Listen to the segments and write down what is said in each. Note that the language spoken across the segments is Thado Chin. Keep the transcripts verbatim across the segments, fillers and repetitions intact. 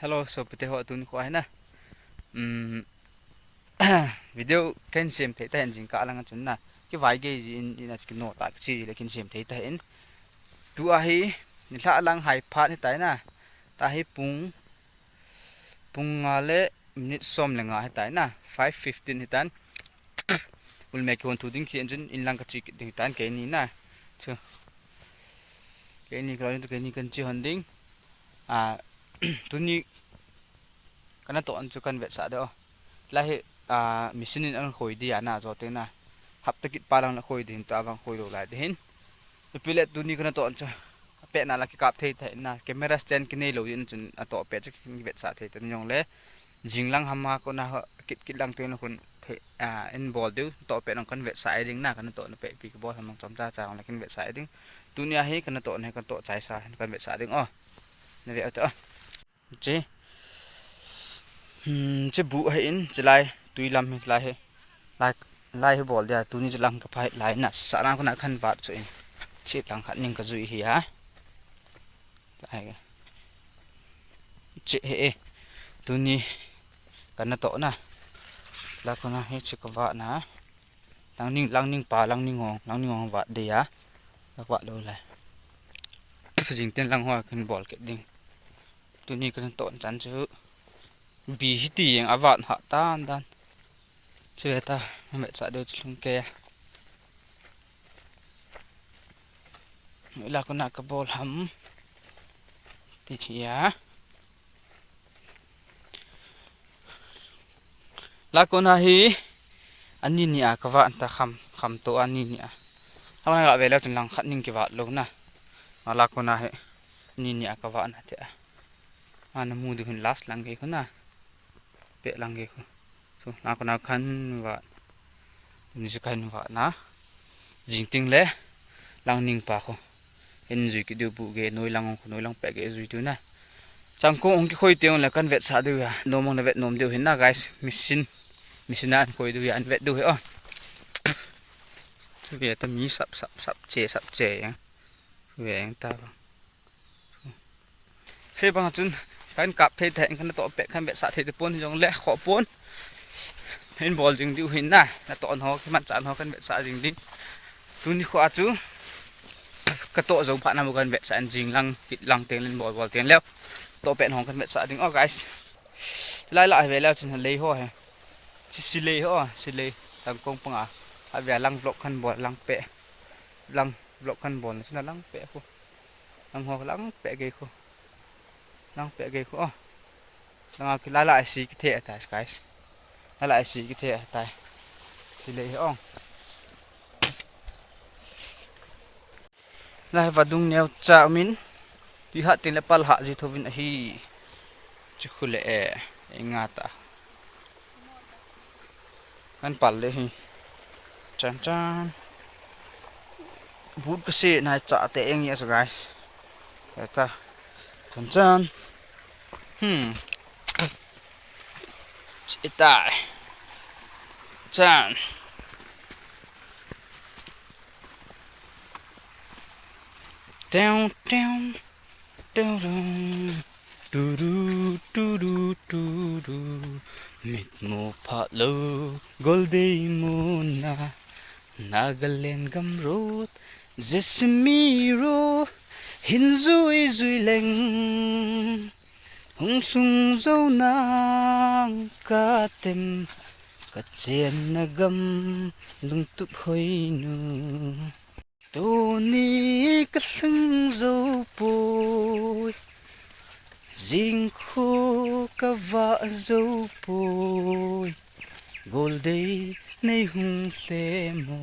Hello, sopite ho, tuni kho ahi na. Um, video kahin sem thei tahen jingkah lang a chun na. Kivai gei ji in, in a kino ta kichi le kahin sem thei tahen. Tua hi, nilhah lang hai phat hitai na. Tua hi pung, pung nga le minute som le nga hitai na. Five fifteen hitan. Ulme kihon thu ding kit chun in lang kachi kit ding hitan keini na. Chu. Keini kalo tu keini kahin chi hon ding. A, tuni kana toh chu kahin vetsah ding o. Lai hi, a, machine in ahin khoi ding ana jo teng na. Hapta kit pa lang la khoi ding, tua vang khoi lou lai ding hin. Ipi le tuni kana toh chu. Apet na la kikap thei thei na. Camera stand kinei lou ding chun atoh pet chu kahin vetsah thei teng jongle. Jing lang ham a kona ho kit kit lang teng na khun thei, a, in bol diu, toh pet nong kahin vetsah ding na, kana toh na pet pi kabol ham nong chom cha cha la kahin vetsah ding. Tuni a hi kana toh na, kana toh chai sa, kahin vetsah ding o. Na ve o te o. Che. Hmm, che bu hi in, che lai, tui lam hi lai hi. Lai, lai hi bol dia, tuni che lang ka phai lai na, sa lang kona kahin vat chu in. Che lang khat ning ka jui hi a. Ai. Che he e. Tuni kana toh na. La kona hi che ka vat na. Langning, langning pa, langning hong, langning hong vat ding a. La vat lou lai. Jing teng lang ho kahin bol kit ding. Tuni kana toh chan chu. Bi hiti jeng a vat ha tan tan. Chu ve ta, na vetsah diu chu lhung kei a. La kona ka bol ham. Ti hi a. La kona hi ani ni a ka vat ta kham, kham toh ani ni a. Hamna ga ve leu chun lang khat ning kivat lou na. A la kona hi ani ni a ka vat na te a. Ana mu diu hin last lang gei khu na. Pet lang gei khu. So, la kona kahin vat. Tuni chu kahin vat na. Jing teng le langning pa khu. Hin jui kit diu bu gei, noi lang hong khu, noi lang pet gei jui diu na. Changkong hong kikhoi teng le kahin vetsah diu a. Nom hong na vet nom diu hin na, guys. Machine. Machine a ahin khoi diu a, ahin vet diu hi o. Chu ve ta mi sap, sap, sap, che, sap, che jeng. Chu ve jeng ta bang. Sei bang chun, kahin kap thei thei, kana toh pet, kahin vetsah thei thei pon, jongle kho pon. Hin bol jing diu hin na, na toh ho, kiman chan ho, kahin vetsah jing ding. Tuni kho a chu, ka toh jou phat na mu kahin vetsah in jing lang, kit lang teng le bol bol teng leu. Toh pet ho kahin vetsah ding, o guys. Lai la ve leu chun lei ho he. Si, si lei ho, si lei. Changkong pang a. A ve lang vlog kahin bol lang pet. Lang vlog kahin bol na chun lang pet khu. Lang ho lang pet gei khu. Lang pet gei khu o. Lang a ki la la si kithe tai, guys. La la si kithe tai. Si lei hi o. Lai vadung neo cha min. Ti ha tin le pal ha ji tho vin ahi. Chu khu le e. Enga ta. Kan pal le hi. Chan chan. But ka se nai cha te eng yes, guys. Eta. Chan chan. Hmm. Che tai. Chan. Teo, teo, teo, teo. Turu, turu, turu. Mitmu phat lou, Goldei muna. Nagaland gam road, Jessamy road. Hin jui jui leng. Hung lhung jou nang ka tem, ka chenna gam lungtup hoi nu. Tuni ka lhung jou poi, jing kho ka vah jou poi. Goldei nei hung lhe mo,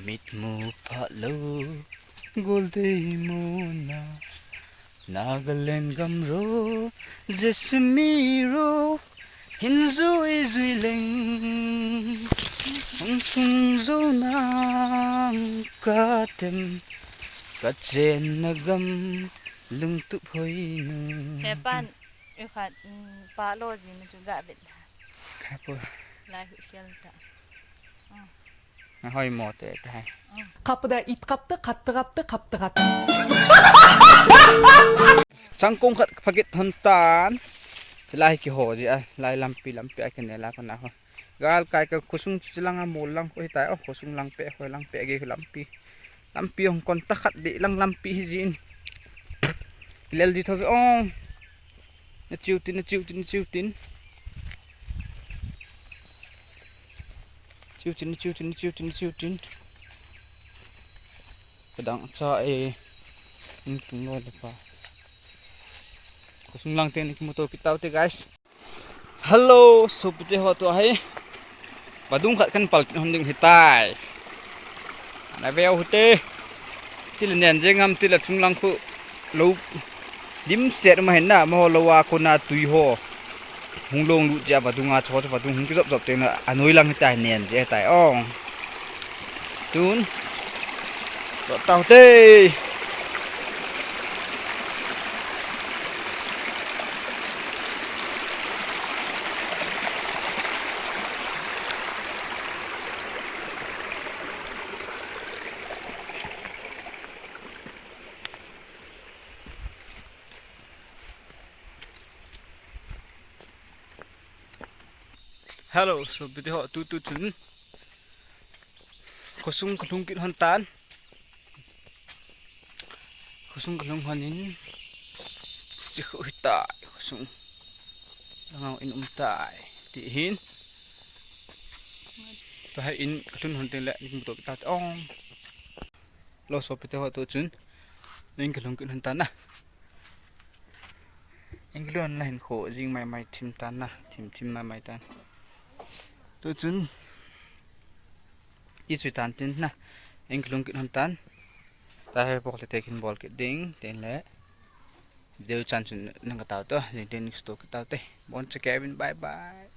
mitmu phat lou, Goldei muna. Nagaland gam road, Jessamy road, hin jui jui leng. Hung lhung jou nang ka tem, ka chenna gam lungtup hoi nu. He pan, u khat, mm, pa lo jing na chu ga bet. Kha ko. Lai hu khel ta. Ah. Na hoi mo te ta hai. Ah. Kapda it kapta, kapta, kapta, kapta, kapta. Sangkong khat phakit hon tan. Chilai kiho ji a, lai lampi, lampi a kinela pana ho. Gal kai ka khosung chu chilang a mol lang ko hitai, o khosung lang pe, khoi lang pe ge lampi. Lampi ong kon ta khat de lang lampi hi jin. Lel ji tho o. Na chiu tin, na chiu tin, na chiu tin. Chiu tin, na chiu tin, na chiu tin, na chiu tin. Kadang cha e. In tung lo le pa. Khosung lang ten ki motor kitau te, guys. Hello, sopite ho, tua hi vadung khat kan pal kit hon ding hitai. Na veu hite. Tila nen jeng am, tila chunglang khu lo dim set ma hin na, ma ho lo a kona tui ho hung long lut jia vadung a, cho vadung hung kijop jop teng na, anoi lang hitai nen je hitai ong. Tun. Lo tau te. Hello, sopite ho, tu tu chun khosung kalhung kit hon tan. Khosung kalhung hon in, chi khu hitai khosung. Langau in um tai. Ti hin. Tua hi in kalhun hon teng le, ning to kita ong. Lo sopite ho, tu chun. Ning kalhung kit hon tan na. Ning kalhun na hin kho jing mai mai thim tan na. Thim thim mai mai tan. Tu chun. I chui tan tin na. Ning kalhung kit hon tan. Tua hi bol te te kin bol kit ding. Tin le. Video chan chun nang ka tau to. Jing tin sto ka tau te. Bon che Kevin, bye bye.